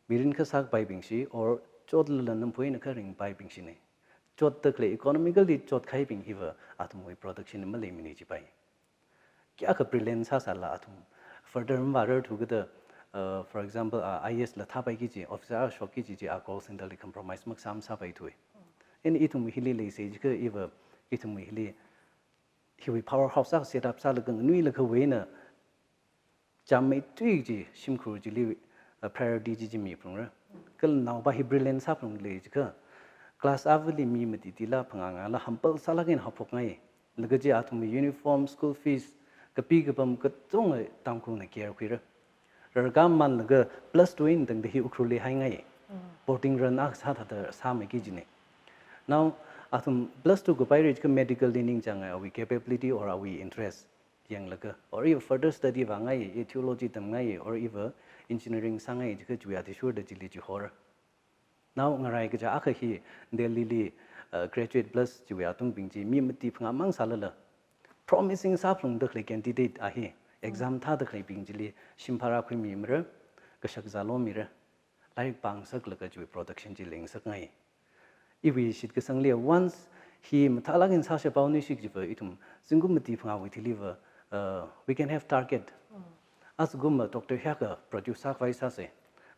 mirin kha sākapaibing chi, or chotlala namphuina kha ringpaibing china. Chotda khalei economically chotkahaibing hiva athumwui production maleimana jipai. Kayākha brilliant sāsālala athum further mavārarthu kajida, uh, for example, uh, I A S la thāpaiki kaji, officer akha shokki kaji chi, a call center li compromise makasā masāpaithui. Eina ithum hili leisei jiakha iva, ithum hili hiwui powerhouse akha set up sālaga nganuilakha wui eina, chāmmeithui chi shimkhur chili, uh, priority chi chi miphalungra. Kala naopa hi brilliant sāphalungli jiakha, class avāli mi matitila phangā ngala humble sālaga eina haophokngai. Laga chi athumwui uniform, school fees, kapi kapam katonga Tangkhulna care khuira. Rarkhamānlaga plus two eina tangda hi Ukhrulli haingai. Boarding run akha sā thāda sāmeiki kajina. Now, athum plus two kapaira jiakha medical li ningchāngai, awui capability or awui interest yanglaga, or iva further study vāngai, i theology tamngai, or iva engineering sāngai jiakha chiwui athishurda chili chihora. Now ngarai kachā akha hi Delhi li, uh, graduate plus chiwui atungbing chi mi mati phangāmang sālala, promising sāphalungda khalei candidate a hi, exam thāda khaleibing chili shim phara khuimimara, kashak zālomira, lairik pāngasaklaga chiwui production chi leingasakngai. Iwui shitkasangli once hi mathālāk eina sāshaphaonuishik chiva ithum zingkum mati phangāwui thiliva, uh, we can have target. Ajakumva doctor hiyākha produce sākhavai sāsei.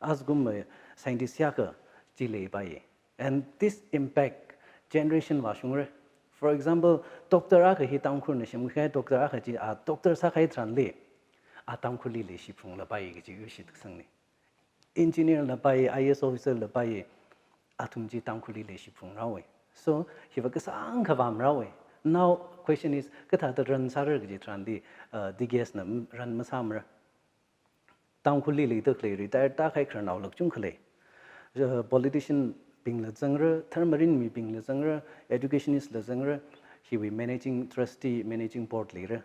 Ajakumva scientist hiyākha chi leipai. And this impact generation vāshungra. For example, doctor akha hi Tangkhulna semkhuihai doctor akha chi a doctor sākahai tharanli, a Tangkhulli leishiphalunglapai kaji shitkasangna. Engineer lapai, I A S officer lapai, athum chi Tangkhulli leishiphalungra we. So, hiva kasāngkha vāmara we. Now, question is, kathāda run sāra kaji tharanli, uh, T K S na m-, run masāmara. Tangkhulli leida khalei retire tākahai khararnao lāk chungkha lei. Uh, politician bingla zangra, tharmarin mibingla zangra, educationist la zangra, hiwui managing trustee, managing board leira.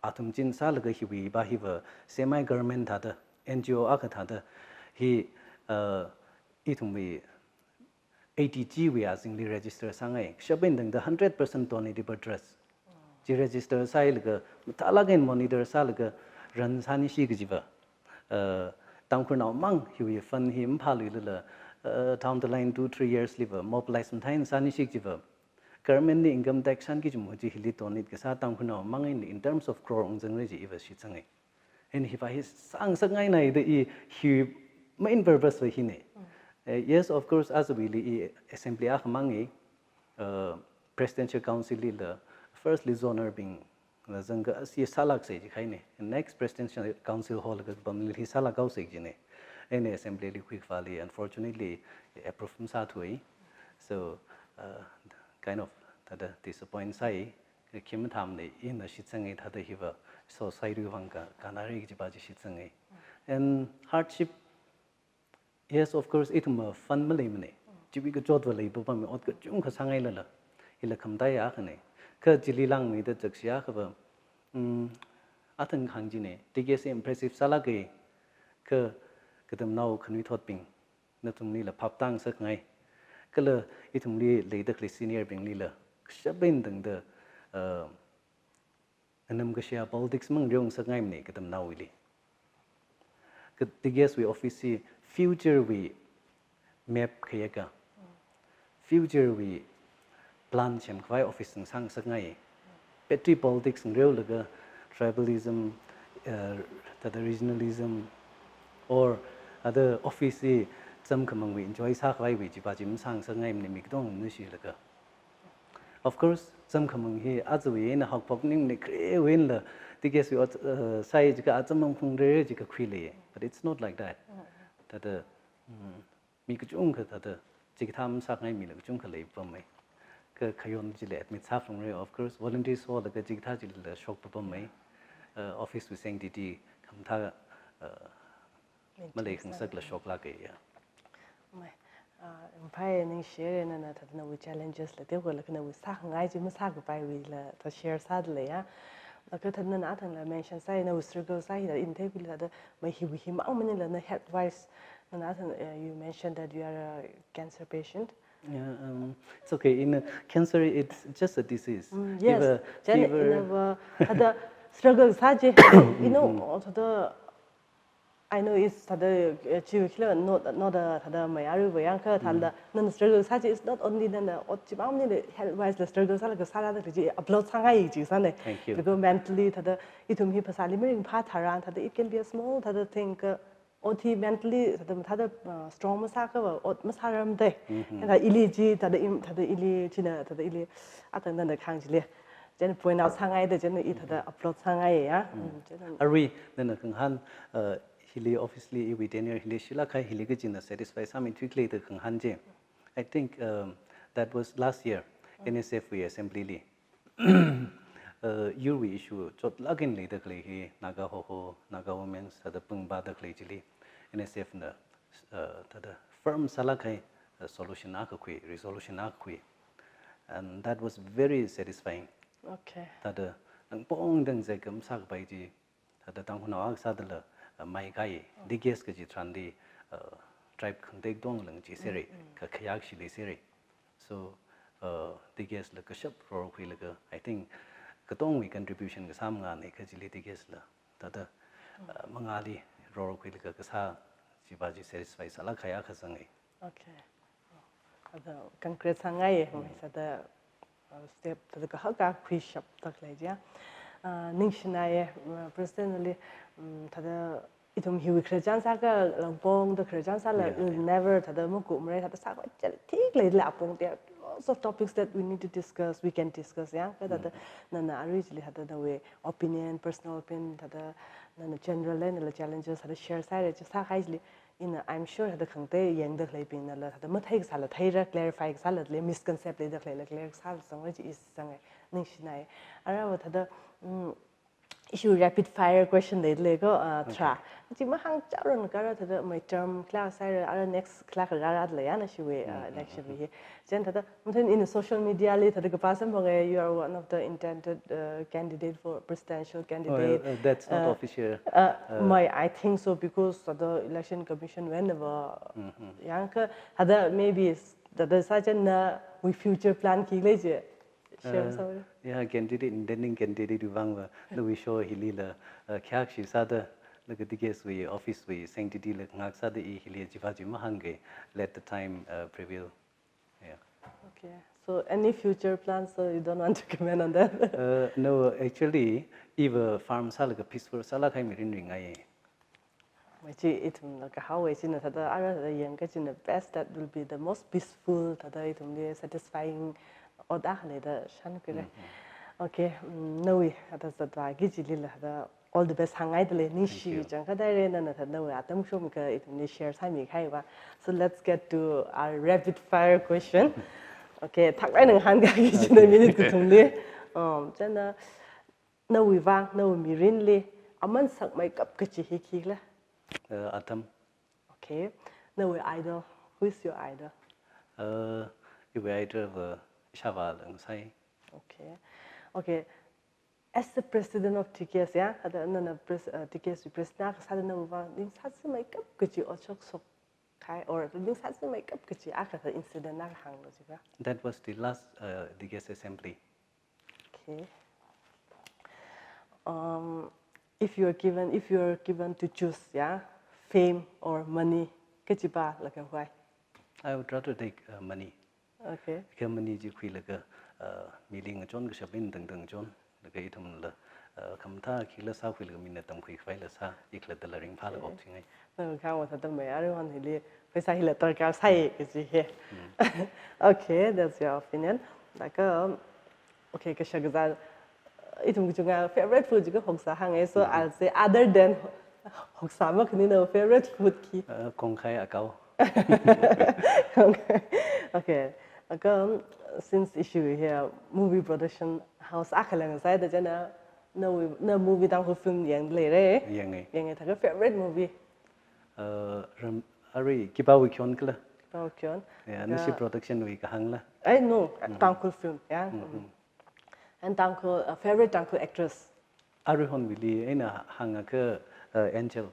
Athum china sālaga hiwui va hiva semi government thāda, N G O akha thāda, hi, uh, ithumwui A T G wui azingli register sāngai. Kashap eina tangda hundred percent donatable trust. Chi register sāhailaga, mathālāk eina monitor sālaga run sānishi kajiva. Uh, Tangkhulnao mang hiwui fund hi maphāluilala, uh, down the line two, three years liva mobilize mathāi sānishi kajiva. Government li income tax shān kachungkha chi hili donate kasā Tangkhulnao mang eina in terms of crore ungzangra chi iva shitsangai. And hiva hi sāngasakngaina da i hi main purpose va hina. Eh, yes, of course, as we li i assembly akha mangi, uh, presidential council lila firstly zonal bing la zanga asi sālāksei jikahaina. Next presidential council hall ka bamli hi sālākhaosei jina. And assembly li khuikhavāli, unfortunately, approve masāthui. So, uh, kind of thāda disappoint sāi. Khi mathāmana, ina shitsangai thāda hiva society vang ka, kannara kajiva chi shitsangai. And hardship, yes, of course, ithum fund maleimana. Chiwui kachotva leipapama, ot kachungkha sāngailala. Hila khamataiya akhana. Kha chili langmeida chakshi akhava, mm, athang kahāng china, T K S impressive sālāka, kha katamnao khanuithotbing nathumlila phaptāngasakngai. Kala ithumli leida khalei senior binglila kashap eina tangda, uh, nganamkashia politics mang reongasakngaimana katamnaowuili. Ka T K S wui office hi future wui map khayaka, future wui plan semkhavai office sāngasakngai. Petri politics ngareolaga tribalism, uh, thāda regionalism, or other office hi zam khamangwui enjoy sākhavaiwui chiva chi masāngasakngaimana mi katongna shilaga. Of course, zam khamang hi aja eina haophok ningmana, kharewui einala T K S wui ot, uh, sāi jikha aja mamphung rere jikha khuilei. But it's not like that. Thāda, mm, mi kachungkha thāda chikathā masāngai mila kachungkha leipamai. Kha khayon chili admit sāphalungra, of course, volunteers holaga chikathā chilila shokpapamai. Uh, office wui sanctity khamathā, uh, maleikhangasakla shoklāka ya. Mai, ah, ringphāya, ningshiya nana thāda nawui challenges la teokha la kha nawui sākhangai chi masākapaiwuila thāda share sādalei ya. Laga thāda nana athangla mention sāi, nawui struggle sāi thāda ina theikhuila thāda mai hiwui himang maningla na health wise, nana athang, eh, you mentioned that you are a cancer patient. Yeah, um, it's okay. In, uh, cancer, it's just a disease. Mm, yes. Fever, chieina fever. Inava thāda struggle sā chi, you know, thāda, I know it's thāda, eh, chi khila not, not a thāda mai aruiva yangkha thāda nana struggle sā chi, it's not only nana ot chimang maningla health wise la struggle sālaga sāra da chi upload sāngai chi sāna. Thank you. Because mentally thāda ithum hi phasāli maringphā tharan thāda it can be a small thāda thing kha ot hi mentally thāda, thāda, uh, strong masākhava ot masāramda. Thāda ili chi, thāda im, thāda ili china, thāda ili athang nana kahāng chili. Chieina point out sāngaida, chieina i thāda upload sāngaiya. Mm, chieina. Arui nana kahāng, uh, hili office li iwui tenure hili shilāk kahai hili kachina satisfy sāmi thuikhalei da kahāng chi. I think, um, that was last year, N S F wui assembly li. Uh, yurwui issue chotlāk eina leida khalei hi Naga Hoho, Naga Women's, thāda pungvāda khalei chili N S F na, uh, thāda firm sālāk kahai, uh, solution akha khui, resolution akha khui. And that was very satisfying. Okay. Thāda nangpong dang zai kam sākapai chi, thāda Tangkhulnao akha sādala, uh, mai kai, T K S kaji tharan di, uh, tribe khangatei katongla chi seri, kha khayākshi lei seri. So, uh, T K S la kashap rorkhuilaga, I think, katongwui contribution kasā mangāna kha chili T K S la, thāda, uh, mangāli rorkhuilaga kasā chiva chi satisfy sālāk kahai akha zangai. Okay. Thāda congrats sāngaiya, mai sāda, uh, step thāda kahak akha khuishapda khalei chi ya. Uh, ningshinaiya, uh, personally, um, thāda ithum hiwui khararchan sākha langpongda khararchan sāla, yeah, we'll never thāda makupmara, thāda sākhavai chili thikleila apong, there are lots of topics that we need to discuss, we can discuss ya. Kha thāda nana arui chili thāda nawui opinion, personal opinion, thāda nana general einala challenges thāda share sāhaira chi sākahai chili, ina, I'm sure thāda khangatei yangda khaleibingnala thāda mathei kasāla theira, clarify kasāla lei, misconcept leida khaleila clear kasāla zangra chi i zangai, ningshinai. Arava thāda, mm, issue rapid fire question leidalei ko, uh, tharā. Chi mahāngcharon kara thāda my term kala sāhaira, ara next kala kara rāda leiya nashiwui, uh, election wui hi. Chieina thāda, mathān in social media li thāda kapā samphanga, you are one of the intended, uh, candidate for presidential candidate. Oh, uh, that's not Uh, official. Uh, my, I think so because the election commission whenever yang ka thāda maybe is thāda sāchān nawui future plan khi lei chi share Uh, sāra. Yeah, candidate, intending candidate vangva, nawui show hilila, uh, khayākshi sāda, laga T K S wui office wui sanctity la ngak sāda i hili chiva chi mahānga, let the time, uh, prevail. Yeah. Okay. So any future plans, so you don't want to comment on that? Uh, no, actually, iva farm sālaga peaceful sālāk kahai mirin ringai. Mai chi ithumna kahaowui china thāda ara thāda yangkachina best, that will be the most peaceful, thāda ithumli satisfying ot akha lei da shānkhuira. Okay, mm, nawui thāda zatvāki chilila thāda all the best hāngngaida lei, ningshi you. Changkha daire nana thāda nawui atam shomkha ithumli share sāmi kahaiva. So let's get to our rapid fire question. Okay, thakrai ngahānkaki china minute kathumli. Um, chieina nawui vang, nawui mirinli aman sakmeikap kachi hi khikhala? Uh, atam. Okay. Nawui idol. Who is your idol? Uh, iwui idol va ishāvā la ngasai. Okay. Okay. As the president of T K S, yeah, ada nana pres, uh, T K S president akha sāda nawui vang ning sāzāmeikap kachi otshok shok kahai, or ning sāzāmeikap kachi akha thāda incident akha hānglu jiva. That was the last, uh, T K S assembly. Okay. Um, if you are given, if you are given to choose, yeah, fame or money, kachi pālaga hoi? I would rather take, uh, money. Okay. Kha money chi khuilaga, uh, mili ngachon kashap eina tangda ngachon, laga ithumla, uh, khamathā khikhala sākhuilaga mina tamkhui khavaila sā, ikhalattala ringphālaga okthuingai. Nawui khangva thāda mai, aruihon hili pheisā hila darkar sai kachi hi. Okay, that's your opinion. Laga, okay, kashak kazā, ithum kachunga favorite food chi ka hoksā hānga. So I'll say other than hoksā makhanina favorite food khi? Uh, kongkhai akao. Okay. Okay. Laga, um, since ishi hi movie production house akha la ngasai da chieina, nawui, na movie Tangkhul film yangda leira? Yangai. Yangai, thākha favorite movie? Uh, ram, arui Khipāwui Khayon kala. Khipāwui Khayon. Yeah, laga nashi production wui kahāngla. I know, Tangkhul film, yeah. And Tangkhul, uh, favorite Tangkhul actress? Aruihonwuili eina hāngakha, uh, Angel.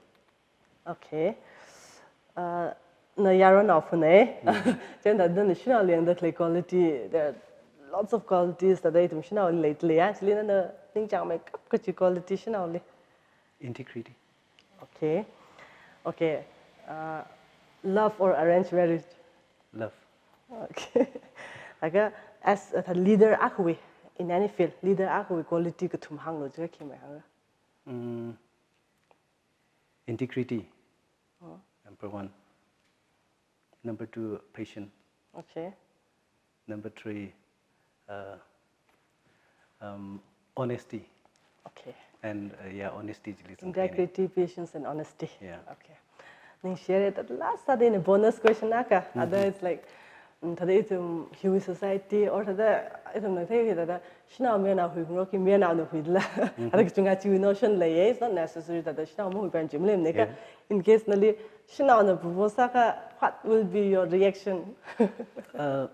Okay. Uh, na yaronao phunei. Chieina thāda nana shanaoli yangda khalei quality, there are lots of qualities thāda ithum shanaoli leida leiya. Chili nana ningchāngmeikap kachi quality shanaoli? Integrity. Okay. Okay. Uh, love or arranged marriage? Love. Okay. Laga as a leader akhawui, in any field, leader akhawui quality kathum hānglu jiakha khi mai hāngra? Mm, integrity. Oh. Number one. Number two, patience. Okay. Number three, uh, um, honesty. Okay. And, uh, yeah, honesty chili. Integrity, patience, and honesty. Yeah. Okay. Ningshihaira, thāda last thāda ina bonus question akha. Thāda it's like, mm, thāda ithum hiwui society or thāda ithumna thei hi thāda shanao mayarnao huiphungra khi mayarnaona huidala. Thāda kachunga chiwui notion leiya, it's not necessary thāda shanao mahuipaimana chi maleimana kha. Yeah. In case nali shanaona propose sākha, what will be your reaction? Uh,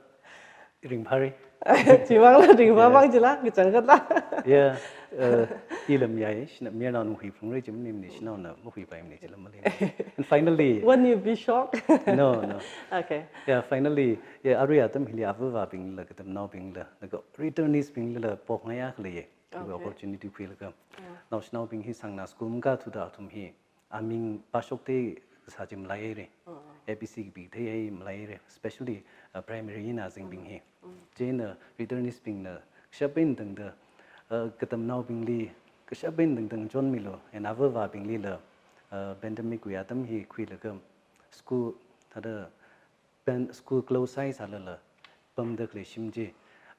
ringphāra. Chiwuivang la ringphā vang chila, kachangkhat la. Yeah, uh, ila mayai, shana, mayarnaona huiphungra chi maleimana, shanaona mahuipaimana chila maleimana. And finally, won't you be shocked? No, no. Okay. Yeah, finally, yeah, arui atam hili avāvabingla, katamnaobingla, laga returnees bingla pokngaia khalei, okay, opportunity khuilaga. Yeah. Naoshinaobing hi sangna school makathuda athum hi aming pāshokda kasā chi malaihaira. A B C kapi thei malaihaira, especially, uh, primary eina zingbing hi. Chieina returnees bingna kashap eina tangda, uh, katamnaobingli kashap eina tangda ngachonmilu, and avāvabinglila, uh, pandemic wui atam hi khuilaga school thāda pen school close sāsālala pamda khalei shim chi,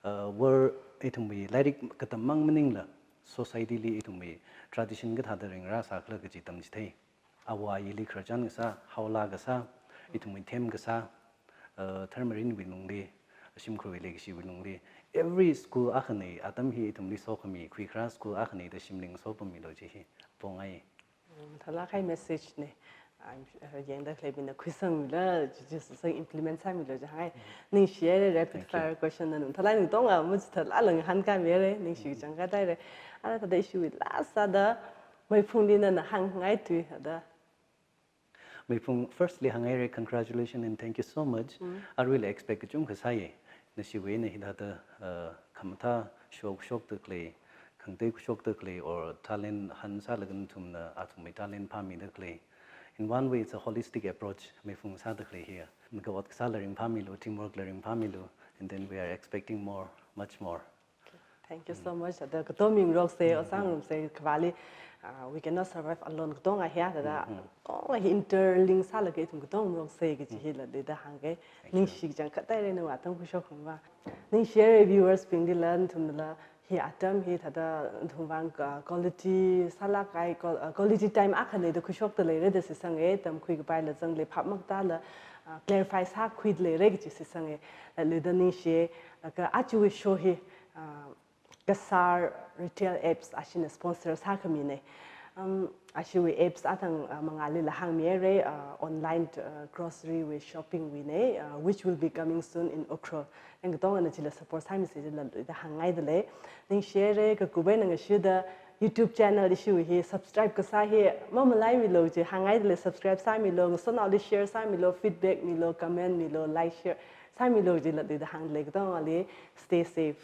uh, world ithumwui lairik katam mang maningla society li ithumwui tradition kathāda ringrāsākhala kaji tamchithei. Āwo āyili khararchan kasā, haola kasā, ithumwui them kasā, uh, tharmarinwui lungli, shimkhurwui leikashiwui lungli, every school akhana atam hi ithumli sokhami khuikharā school akhana da shimli ngasopammilu chi hi pongai. Thalākhai message ne. I'm, uh, yangda khalei mina khuisangmila, chi chi sāsang implement sāmilo jihai. Ningshihaira rapid Thank you. fire question na nung. Thalai nung tonga mu thalai lang han ka mere, ningshi chang ka taire. Ara thāda ishiwui last sāda, Meiphungli nana hāngngai tui thāda. Meiphung, firstly, hānghaira, congratulations and thank you so much. Mm. Aruila expect kachungkha sāya. Nashiwui eina hithāda, uh, khamathā show shokda khalei, khangatei khuishokda khalei, or talent hunt sālaga nathumna athumwui talent phāmida khalei. In one way, it's a holistic approach, Meiphung sāda khalei hi. Mikha ot kasāla ringphāmilu, teamwork la ringphāmilu, and then we are expecting more, much more. Okay. Thank you so much. Thāda katonga mingaroksa, Mm. ot sāngarumsa, kavāli, uh, we cannot survive alone. Katonga hi, thāda, Mm, mm. katonga hi interlink sālaga ithum katonga ngaroksa kaji Mm. hila thāda hāngga. Thank you. Ningshi chang ka taire nawui atam khuishok khavā. Ningshihaira viewers bingli la, nathumla, hi atam hi thāda nathumwui vang, uh, quality sālākhai, qual-, uh, quality time akha leida khuishokda leira da shitsanga, tamkhui kapaila zangla phap makatala, uh, clarify sākhuida leira kaji shitsanga. Lalu da ningshi, uh, ka ajawui show hi, uh, Kasar Retail Apps ashina sponsor sākhamina. Um, ashiwui apps athang, uh, mangālila hāngmihaira, uh, online, uh, grocery wui shopping wuina, uh, which will be coming soon in Ukhrul. Nang katongana chila support sāmisa jila da hāngngaida lei. Ningshihaira, kakup eina ngashida YouTube channel ishiwui hi subscribe kasā hi mamalaimilo ji hāngngaida lei, subscribe sāmilo, ngasotnaoli share sāmilo, feedback milo, comment milo, like, share sāmilo jila da hāngda lei, katongali. Stay safe.